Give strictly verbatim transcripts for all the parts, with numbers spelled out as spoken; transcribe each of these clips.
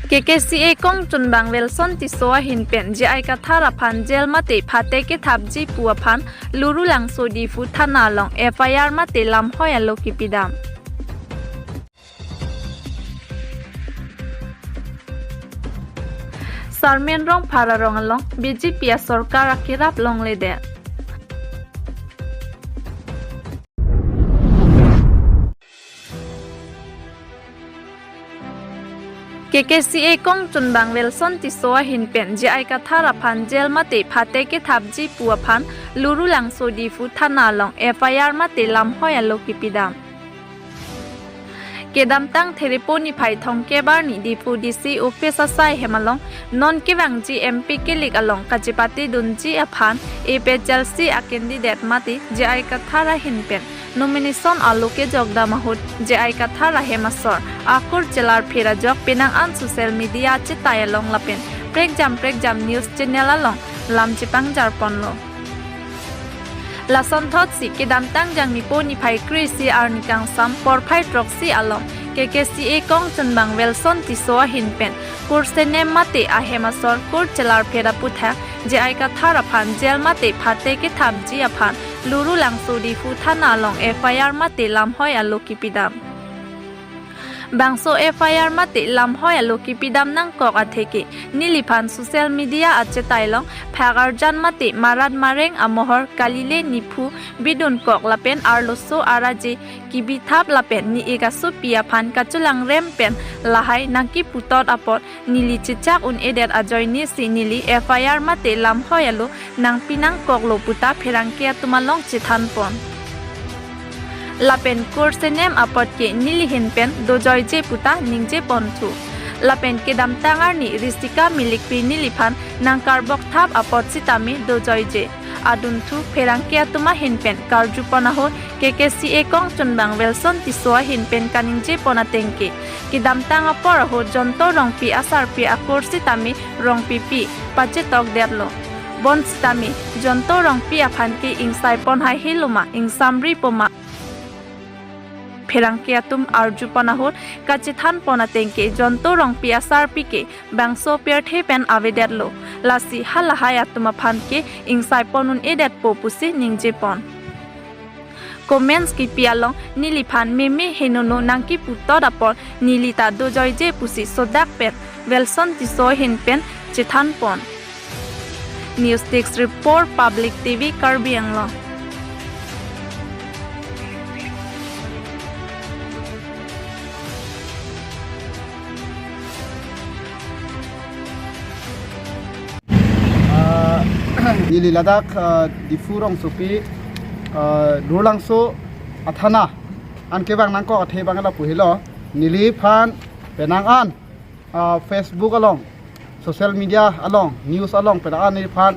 K K C A kongchunbang Welson Tisso ahin pen J I Kathar aphan jail mate phate kethapji pu aphan Lurulangso Diphu thana along F I R mate lamhoi alo kipidam. Sarmen Rongphar arong along B J P asorkar akerap longledet. K K C A kongchunbang Welson Tisso ahin pen J I Kathar aphan jail mate phate kethapji pu aphan Lurulangso Diphu thana along F I R mate lamhoi alo kipidam. Kedamtang Therepo niphai thomkep arni Diphu D C office asai hem along non kevangji M P kilik along kachepatedunji aphan A P H L C a candidate mate J I Kathar ahin pen nomination alo kejokdam ahut J I Kathar ahem asor akur chelarpher ajok penang an social media chetai along lapen prekjam prekjam news channel along lam chepangjarponlo. Lasonthotsi kedamtang Jangmipo niphai kre-isi arni kangsam porphai throksi along K K C A kongchunbang Welson Tisso ahin pen kursenem mate ahem asor kur chelarpher aputhak J I Kathar aphan jail mate phate kethapji aphan Lurulangso Diphu thana along F I R mate lamhoi alo kipidam. Bangso F I R mate lamhoi alo kipidam nangkok atheke neliphan social media achetai along phak arjan mate marat mareng amohor kalile niphu bidunkok lapen arloso araje kibithap lapen ne-ik asopi aphan kachelangrem pen lahai nangkiputot apot neli chechak un-edet ajoinesi neli F I R mate lamhoi alo nangpi nangkoklo puta pherangke atum along chethanpon. Lapen kursenem apot ke neli ahin pen dojoije puta ningjeponthu. Lapen kedamtang arni Risika Milikpi neliphan nangkarbokthap apot sitame dojoije adunthu, pherangke atum ahin pen karjupon ahut K K C A kongchunbang Welson Tisso ahin pen kaningjepon atengke kedamtang apor ahut Jonto Rongpi asarpi akur sitame Rongpipi pachetokdetlo. Bonsitame Jonto Rongpi aphan ke ingsaipon haihelo ma, ingsamripo ma, pherangke atum arjupon ahut kachethanpon atengke Jonto Rongpi asarpi ke bangso pirthe pen avedetlo. Lasi halahai atum aphan ke ingsaipon un-edetpo pusi ningjepon. Comments kipi along neliphan meme henono nangkiputot apot neli ta dojoije pusi sodak pen Welson Tisso ahin pen chethanpon. News Desk Report, Public T V Karbi Anglong. Ah, neli ladak, ah, Diphu rongsopi, ah, Lurulangso athana an kevang nangkok athe abang lapu helo, neliphan penang an, ah, Facebook along, social media along, news along penang an neliphan,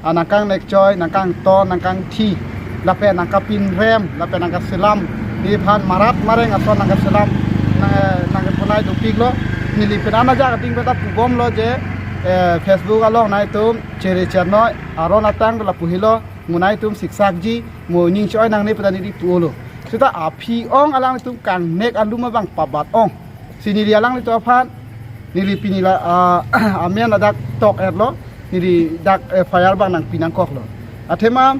ah, nangkangnek choi, nangkangton, nangkangthi, lapen nangkapinrem, lapen nangkaselam, neliphan marat mareng ason nangkaselam, nang, eh, nangkeponai dopiklo. Neli penang ajak ading pen ta pubomlo je, eh, Facebook along nangtum chere chernoi, aron atang lapu helo, mo nangtum siksakji, mo ning choi nangne pu ta neli pulo. Seta aphi ong alangtum kangnek alum abang pabat ong. Si neli alanglitum aphan, neli pini la, ah, amen ladak tok-etlo, neli dak F I R abang nangpi nangkoklo. Athema,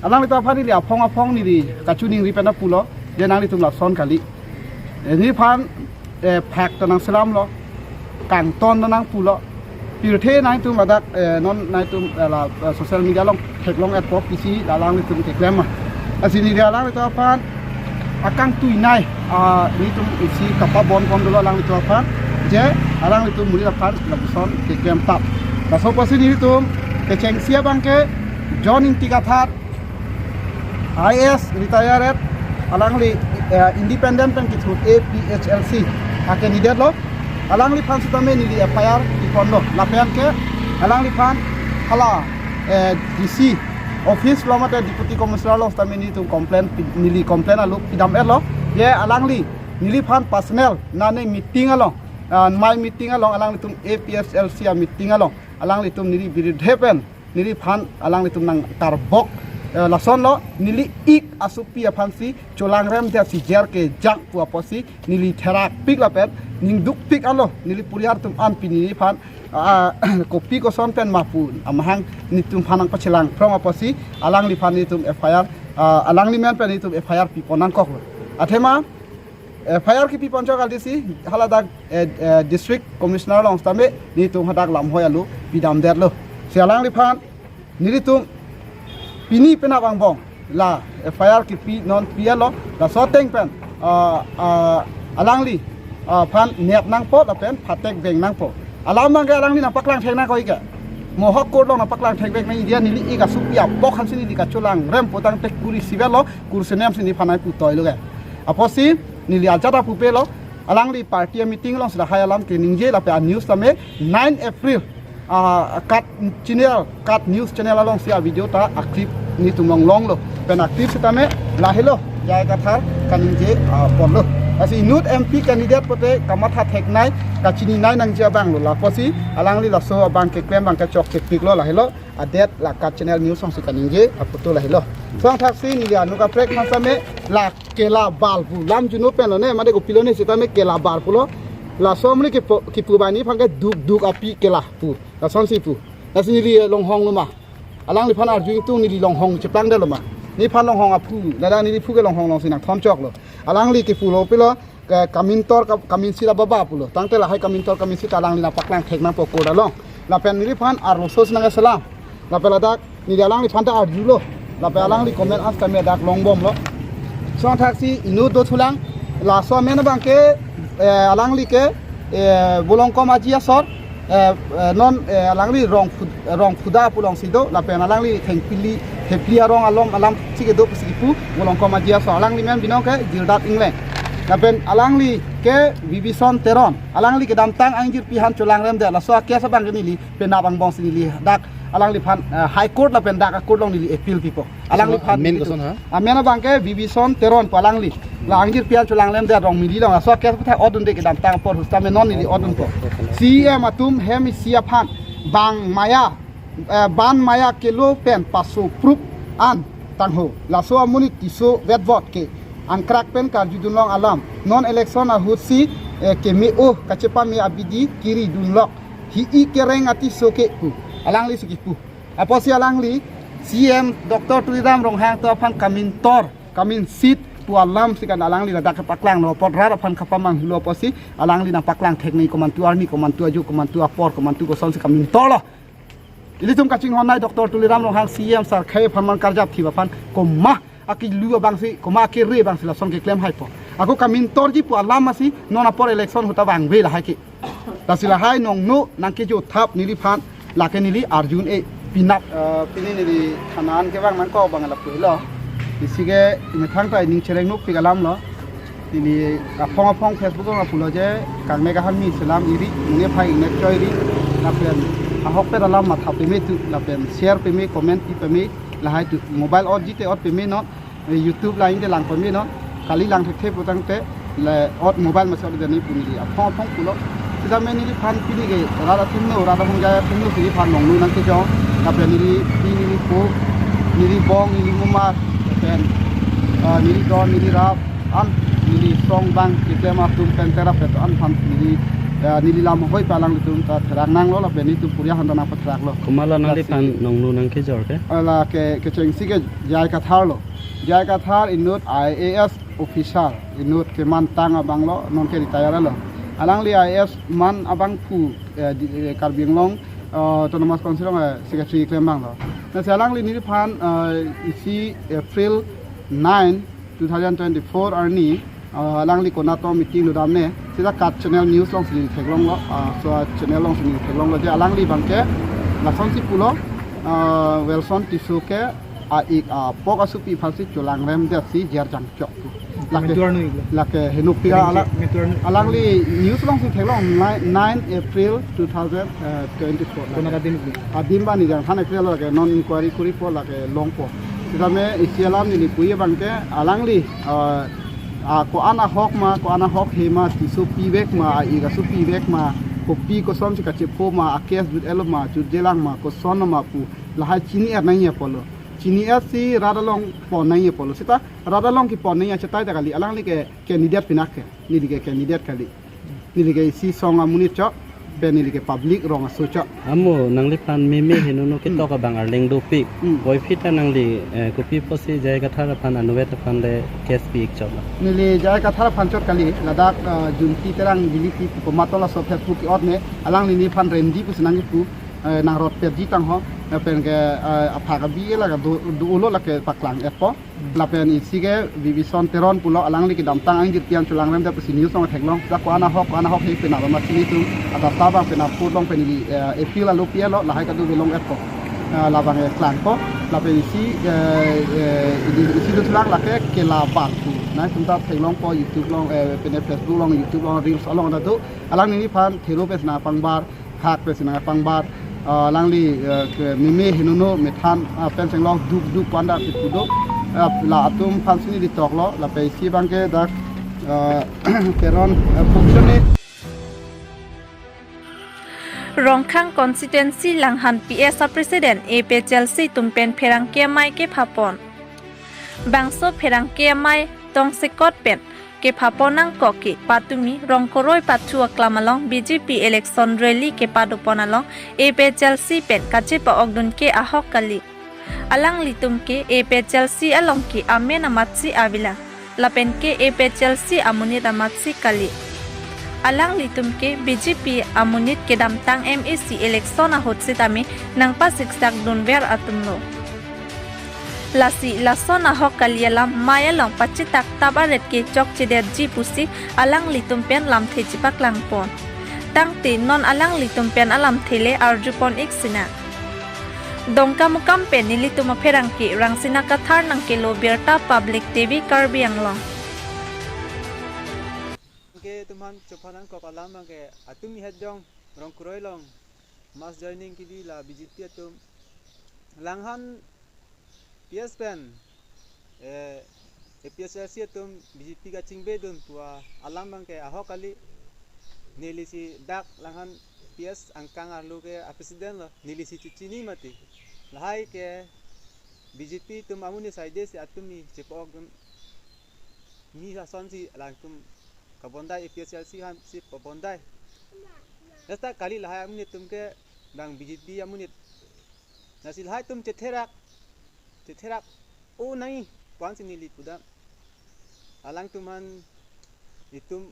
alanglitum aphan neli aphong aphong neli kachiningri pen ta pulo, je nanglitum lason kali. Eh, neliphan, eh, phak ta nangselamlo, kangton ta nangpulo. Pirthe nangtum ladak, eh, non nangtum, eh, la, eh, social media along theklong-etpo pisi la alanglitum keklem ma. Lasi neli alanglitum aphan akangtuinei, ah, nelitum isi kapabonpon dolo alanglitum aphan, je alanglitum monit aphan lapuson keklem tap. Laso apotsi nelitum kechengsi abang ke John Ingti Kathar, I A S retired, alangli, eh, independent pen kethur A P H L C a candidate lo. Alangliphan sitame neli F I R iponlo. Lapen ke alangliphan hala, eh, D C office lo mate Deputy Commissioner along sitame nelitum complaint pi-, neli complaint alo pidam-etlo. Je alangli neliphan personal nane meeting along, ah, my meeting along, alanglitum A P H L C a meeting along alanglitum neli birudhe pen neliphan alanglitum nangkarbok, eh, lasonlo, neli-ik asopi aphansi cholangrem dia si jer kejang pu apotsi neli therakpik lapen ning dukpik alo neli puriar atum an pini neliphan, ah, kopi koson pen ma pu amahang nelitum aphan nangpachelang phrong apotsi alangliphan nelitum F I R, ah, alangli men pen nelitum F I R pipon nangkoklo. Athema F I R kipipon chok kali si haladak, eh, eh, District Commissioner along sitame nelitum hadak lamhoi alo pidamdetlo. Si alangliphan nelitum pini penap angbong la F I R kipi non pi alo, laso ateng pen, ah, ah, alangli, ah, aphan nep nangpo lapen phatek veng nangpo. Alam abangke alangli nangpaklang thek nangkok ke. Mo ahok court along nangpaklang thek vek nangji dia, neli ik asupi apok aphansi neli kacholang rem pu tangte kuri sibetlo, kursenem si neliphan nangputoilo ke. Apotsi neli ajat apupelo, alangli party meeting alongsi lahai alam keningje lapen a-news tame nine April, ah, kat channel, kat news channel alongsi a-video ta a-clip nelitum longlonglo. Pen a-clip sitame lahelo, J I Kathar kaningje, ah, ponlo. Lasi inut M P candidate pote kamatha theknei, kachininei nangji abanglo. Lapusi alangli laso abang keklem abangke chokchepiklo lahelo. Adet la kat channel news alongsi kaningje aphoto lahelo. Song thaksi neli anut kaprek aphan sitame la kela bal pu lam juno penlo ne, mate kopilo ne sitame kela bal pulo. Laso amri kipu, kipu bani aphan ke duk duk api kela pu. Lasonsi pu. Lasi neli longhonglo ma. Alangliphan arju ingtung neli longhong cheplangdetlo ma. Neliphan longhong aphu, ladak neliphu ke longhong alongsi nangthon choklo. Alangli kipulo pilo, ke kamintor ka, kaminsi la baba pulo. Tangte lahai kamintor kaminsi ta alangli nangpaklang thek nangpo court along. Lapen neliphan arloso si nangselam. Lapen ladak neli alangliphan ta arjulo. Lapen alangli comment as kami dak longbomlo. Song thaksi inut dothulang. Laso amen abangke, eh, alangli ke, eh, Bolongkom Aji asor, eh, eh, non, eh, alangli Rongphu, Rongphuda pu alongsi do, lapen alangli Thengpili, Thengpili arong alom alamsi kedo pusi kipu, Bolongkom Aji asor. Alangli men binong ke Gildat Engleng. Lapen alangli ke Bibison Teron. Alangli kedamtang angjirpi aphan cholangremdet, laso a-case abangke neli penap angbongsi neli dak alangliphan, eh, High Court lapen dak a-court along neli appeal pipo. Alangliphan amen neli koson ha? Amen abangke Bibison Teron pu alangli. La angjirpi aphan cholangremdet Rongmili along. Laso a-case aputhak odunde kedamtang apor, husitame non neli odunpo. C E M atum hem isi aphan bang maya, eh, ban maya kelo pen paso proof an tangho. Laso amonit Tisso vetvot ke angkrak pen karjudunlong alam. Non election ahutsi, eh, keme-o kachepame abidi kiridunlok. Hi-i kereng a-Tisso ke pu. Alanglisi kipu. Apotsi alangli C E M Doctor Tuliram Ronghang atum aphan kamintor, kaminsit pu alamsi kan alangli ladak kepaklanglo, apot rat aphan kapamanghulo apotsi alangli nangpaklang theknei komantu arni, komantu ajo, komantu apor, komantu kosonsi kamintorlo. Ilitum kachinghonnei Doctor Tuliram Ronghang C E M sar khei aphan man karjap thip aphan komat akelu abangsi, komat akere abangsi lason keklem haipo. Ako kamintorji pu alam asi non apor election ahut ta vangve lahai ke. Lasi lahai nongno nangkejo thap neliphan lake neli arju-un-e penap. Eh, pini neli thana an kevang nangkok abang lapu helo. Isi ke imethang ta ining chereng nukpik alamlo. Neli aphong aphong Facebook along lapulo je kangnek ahan mi selam iri, mune phai ingnek choi iri. Lapen ahokpet alam matha peme tu, lapen share peme, comment pi peme, lahai tu mobile ot jite ot peme non. Eh, YouTube lain te lang pame non, kali lang thekthe pu tangte le ot mobile masi ot dani pu neli aphong aphong pulo. Sitame neliphan pini ke rat athengno, rat ahongjai athengno si neliphan nongno nangkejong. Lapen neli pi, neli po, neli bong, neli mumar, lapen, ah, neli don, neli rap, an neli song bang keklem atum pen terap pen an aphan neli, ah, neli lamhoi palang atum ta therak nanglo, lapen nelitum puriya handa nangpatheraklo. Komat lo nangliphan nongno nangkejor ke? Ah, lake kechengsi ke J I Kathar lo. J I Kathar inut I A S officer, inut kemantang abanglo, nonke retire lo. Alangli I A S man abangphu, eh, di, eh, Karbi Anglong, eh, Autonomous Council along, eh, secretary klem abanglo. Lasi alangli neliphan, eh, isi April nine, two thousand twenty-four arni, eh, alangli konat meeting dodamne, sita kat channel news alongsi neli theklonglo, eh, laso channel alongsi neli theklonglo je alangli abangke lasonsi pulo, eh, Wilson Tisso ke a-ik apok asopi aphansi cholangremdetsi jer jangchok pu. Lake, mentuar nu iklo. Lake henopik a, ala, mentuar nu. Alangli news alongsi theklong nine, nine April two thousand twenty-four. Konat adim iklo? Adim bani jang than April lake non inquiry koripo lake longpo. Sitame isi alam neli puji abangke alangli, ah, ah, ko-an ahok ma, ko-an ahok he ma, Tisso pivek ma, a-ik asopi vek ma, kopi kosonsi kachepho ma, a-case jut-etlo ma, jutjelang ma, koson ma pu lahai chini-et nangji apotlo. Chini-etsi rat along pon nangji apotlo. Sita rat along kepon nangji achetai ta kali. Alangli ke candidate pinak ke. Neli ke candidate kali. Neli ke isi song amonit chot, pen neli ke public rong aso chot. Amo, nangliphan meme henono ketok abang arleng dopik. Hmm. Puvoiphit ta nangli, eh, kopi apotsi J I Kathar aphan, anuvet aphan le case pi-ik chot lo? Neli J I Kathar aphan chot kali, ladak, eh, Junti Terang Biliti pu komat lo, laso Facebook ke-ot ne, alangli nephan remji pusi nangkipu, eh, nangrotpetji tangho, eh, pen ke, eh, aphak abi la kedo, do-o lo, lake paklang-etpo. Lapen isi ke Bibison Teron pulo, alangli kedamtang angjir pian cholangrem det pusi news along theklong. Sa ko-an ahok, ko-an ahok he penap amatsi nelitum adap tabang penap court along pen neli, eh, appeal alo pi-et lo, lahai kadokave long-etpo. Eh, labang, eh, klangpo. Lapen isi, eh, eh, isi, isi dothulang lake Kela Bar pu. Nangtum ta theklongpo YouTube along, eh, pen Facebook along, YouTube along, reels along ta do. Alangli nephan thero pensi nangpangbar, hak pensi nangpangbar, ah, alangli, eh, ke meme henono methan, ah, pen chenglok duk duk ko-an ta kipu do, ah, latum aphansi neli tok lo, lapen isi abang ke dak, ah, Teron, ah, function ni. Rongkhang constituency Langhan P S a President A P H L C atum pen pherangke amei kephapon. Bangso pherangke amei tongsekot pen kephapon nangkok ke patumi Rongkoroi pathu aklam along B J P election rally kepadopon along A P H L C pen kachepa-okdun ke ahok kali. Alanglitum ke A P H L C along ke amen amatsi avelang, lapen ke A P H L C amonit amatsi kali. Alanglitum ke B J P amonit kedamtang M A C election ahut sitame nangpasiksakdunver atum lo. Lasi lason ahok kali alam amei along pachetaktap aret ke chokchedetji pusi alanglitum pen lamthe chepaklangpon. Tangte non alanglitum pen alamthe le arjupon-ik sinang. Dongkamukam pen nelitum apherangke Rangsina Kathar nangkelo birta Public T V Karbi Anglong. Ke atum aphan chopha nangkok alam abang ke atum ihet jong Rongkoroi along mass joining kebi la B J P atum Langhan P S pen, eh, A P H L C atum B J P kachingbedun pu alam abang ke ahok kali. Neli si dak Langhan P S angkang arlo ke a president lo, neli si chechini mati. Lahai ke B J P atum amonit saide si atum ni chepa-okdun, ni lasonsi alangtum kabondai, A P H L C aphansi pabondai. Jasta kali lahai amonit atum ke bang B J P amonit. Lasi lahai atum chetherak, chetherak-o nangji pu-ansi neli pudam. Alangtum aphan itum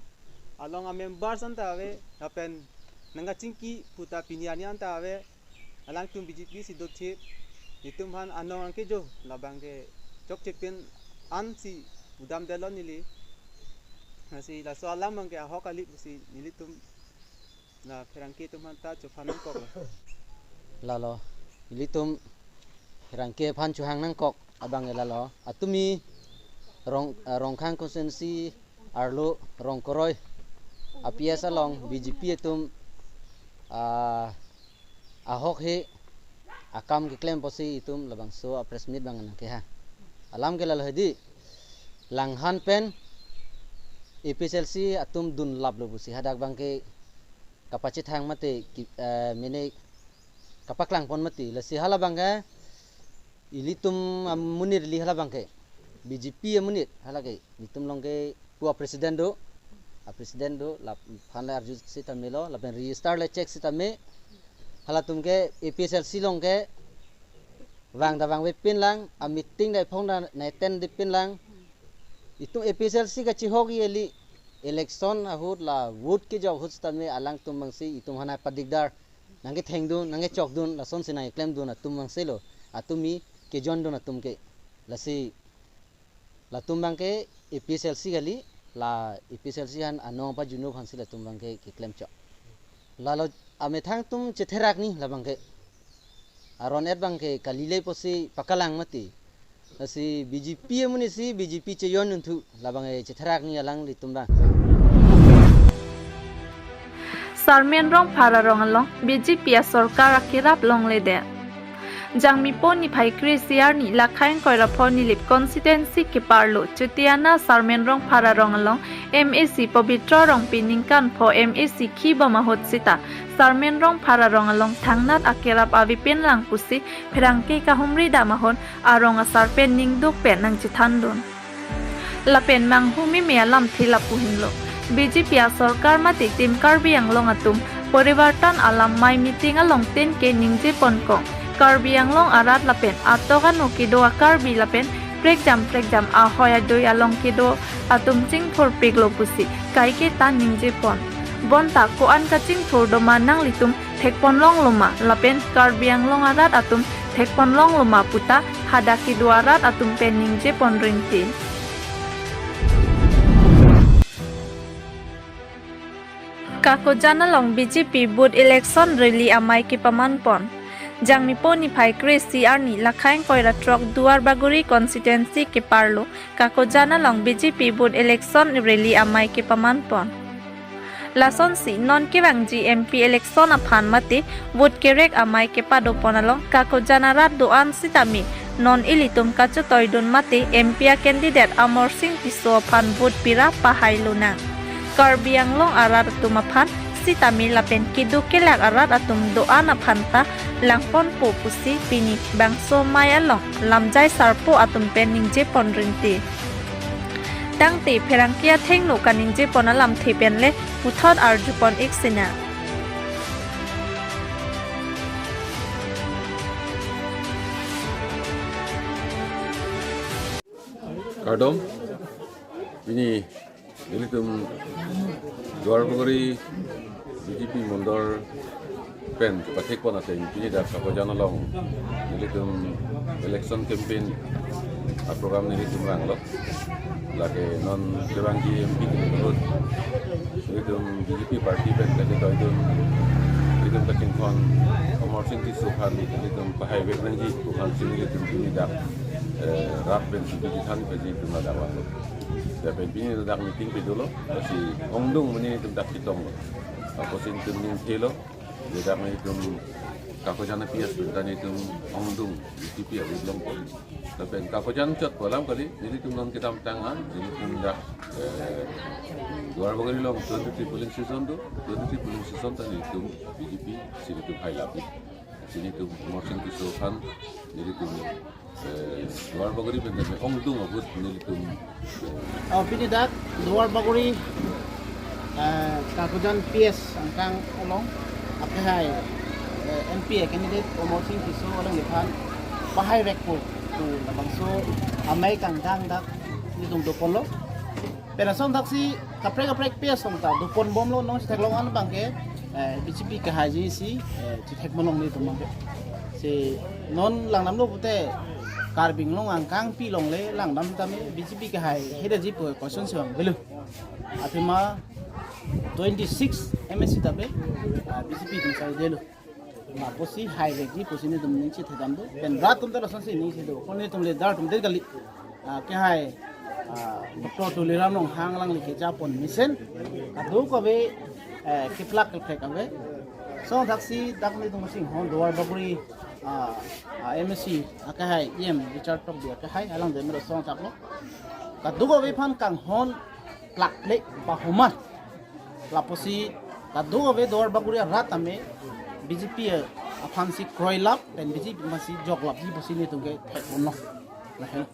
along a members anta ave, lapen nangkachingki puta pini arni anta ave. Alangtum B J P si dothip, itum aphan anong angkejo labang ke chokchepin ansi pudamdetlo neli. Lasi laso alam abang ke ahok kali pusi nelitum la pherangke atum aphan ta chopha nangkok lo. Lalo, ilitum pherangke aphan chohang nangkok abang ke lalo. Atumi Rong, ah, Rongkhang constituency arlo Rongkoroi a P S along B J P atum, ah, ahok he akam keklem apotsi itum labangso a press meet abang nangkehang. Alam ke lalo hedi, Langhan pen A P H L C atum dunlaplo pusi hadak abang ke kapachethang mati ki, eh, mene kapaklangpon mati. Lasi hala abang ke ilitum amonit ili hala abang ke B J P amonit hala ke itum along ke pu a president do, a president do, laphan le arju sitame lo, lapen register le check sitame, halatum ke A P H L C along ke vang ta vangvepinlang, a meeting ta iphong ta na-attend-depinlang. Itum A P H L C kachihok eli election ahut la vote kejok ahut sitame alangtum abangsi itum aphan padikdar, nangkethengdun, nangkechokdun, lasonsi nangkeklemdun atum abangsi lo, atumi kejoindun atum ke. Lasi latum abang ke A P H L C kali, la A P H L C aphan anong pajunu aphansi latum abang ke keklem chok. Lalo amethang atum chetherak ni labang ke. Aron-et abang ke kali le pusi pakalang mati. Lasi B J P amonit si B J P chejoindunthu labang ke chetherak ni alanglitum abang. Sarmen Rongphar arong along B J P asorkar akerap longledet. Jangmipo niphai kre-isi arni lakhai ingkoi ra pho Nilip constituency keparlo Chutiana Sarmen Rongphar arong along M A C Pobitro Rongpi ningkan pho M A C khibom ahut sita Sarmen Rongphar arong along thangnat akerap avepinlang pusi pherangke kahumri dam ahut arong asar pen ningduk pen nangchethandun. Lapen manghu meme alamthe lapu henlo. B J P asorkar mate Team Karbi Anglong atum Porivartan alam mei meeting along tin ke ningje ponkok. Karbi Anglong arat lapen atok ano kedo a-Karbi lapen prekjam prekjam ahoi adoi along kedo atum chingthurpiklo pusi kaiketa ningje pon. Bonta ko-an kachingthur doma nanglitum thekponlonglo ma lapen Karbi Anglong arat atum thekponlonglo ma puta hadak kedo arat atum pen ningje pon ringti. Kakojan along B J P booth election rally amei kepaman pon. Jangmipo niphai kre-isi arni Lakhaing Koira throk Duarbagori constituency keparlo Kakojan along B J P booth election rally amei kepaman pon. Lasonsi non kevangji M P election aphan mate vote kerek amei kepado pon along Kakojan arat do-an sitame non ilitum kachetoidun mate M P a-candidate Amarsing Tisso aphan vote pira pahai lonang. Karbi Anglong arat atum aphan sitame lapen kedo kelak arat atum do-an aphan ta langponpo pusi pini bangso amei along lamjai sarpo atum pen ningje pon ringti. Tangte pherangke athengno kaningje pon alamthe pen le puthot arju pon ik sinang. Kardom, pini nelitum Duarbagori B J P mondol pen pathek pon ateng pini dak Kakojan along nelitum election campaign a-program nelitum ranglo. Lake non kevangji M P nelitum B J P party pen kachetoidun nelitum kachinghon Amarsing Tisso aphan nelitum pahai vek nangji pu aphansi nelitum pini dak, eh, rat pen si pini than pen nelitum ladak vanglo. Lapen pini ladak meeting pe dolo, lasi ongdung mene nelitum dak chetonglo. Apotsi nelitum ningthelo, ladak nelitum Kakojan a-P S pen ta nelitum ongdung B J P a-vote longpo. Lapen Kakojan chotpo alam kali, nelitum non kedamtang an nelitum dak, eh, Duarbagori along twenty-three polling station do, twenty-three polling station ta nelitum B J P si nelitum hailap. Si nelitum Amarsing Tisso aphan nelitum, eh, Duarbagori pen ta ongdung a-vote nelitum, eh, Oh, pini dak Duarbagori, eh, Kakojan P S angkang along akehai, eh, M P a-candidate Amarsing Tisso alangliphan pahai vekpo pu labangso amei kangdang dak nelitum doponlo. Pen asonthotsi kaprek kaprek P S along ta doponbomlo, non chetheklong an abangke, eh, B J P kahaiji si, eh, chethekponlongle atum abangke. Si non langdamlo pute Karbi Anglong angkangpi along le langdam tame B J P kahai hedaji pu question si vangvelo. Athema twenty-six M A C ta be, ah, B J P atum saidelo. Lapusi haivekji pusi nelitum ning chethekdam do. Pen rat atum ta lasonsi ning si do. Ko nelitum leader atum det kali. Ah, akehai, ah, Doctor Tuliram Ronghang alangli kejapon mesen kadokave, eh, keplak keplek ave. Asonthotsi dak nelitum chinghon Duarbagori, ah, ah, M A C akehai E M Richard Tokbi akehai alangli mero asonthotlo. Kadokave aphan kanghon plak plek pahoma. Lapusi kadokave Duarbagori arat tame B J P aphansi kroilap pen B J P aphansi joklapji pusi nelitum kethekponlo. Lahai.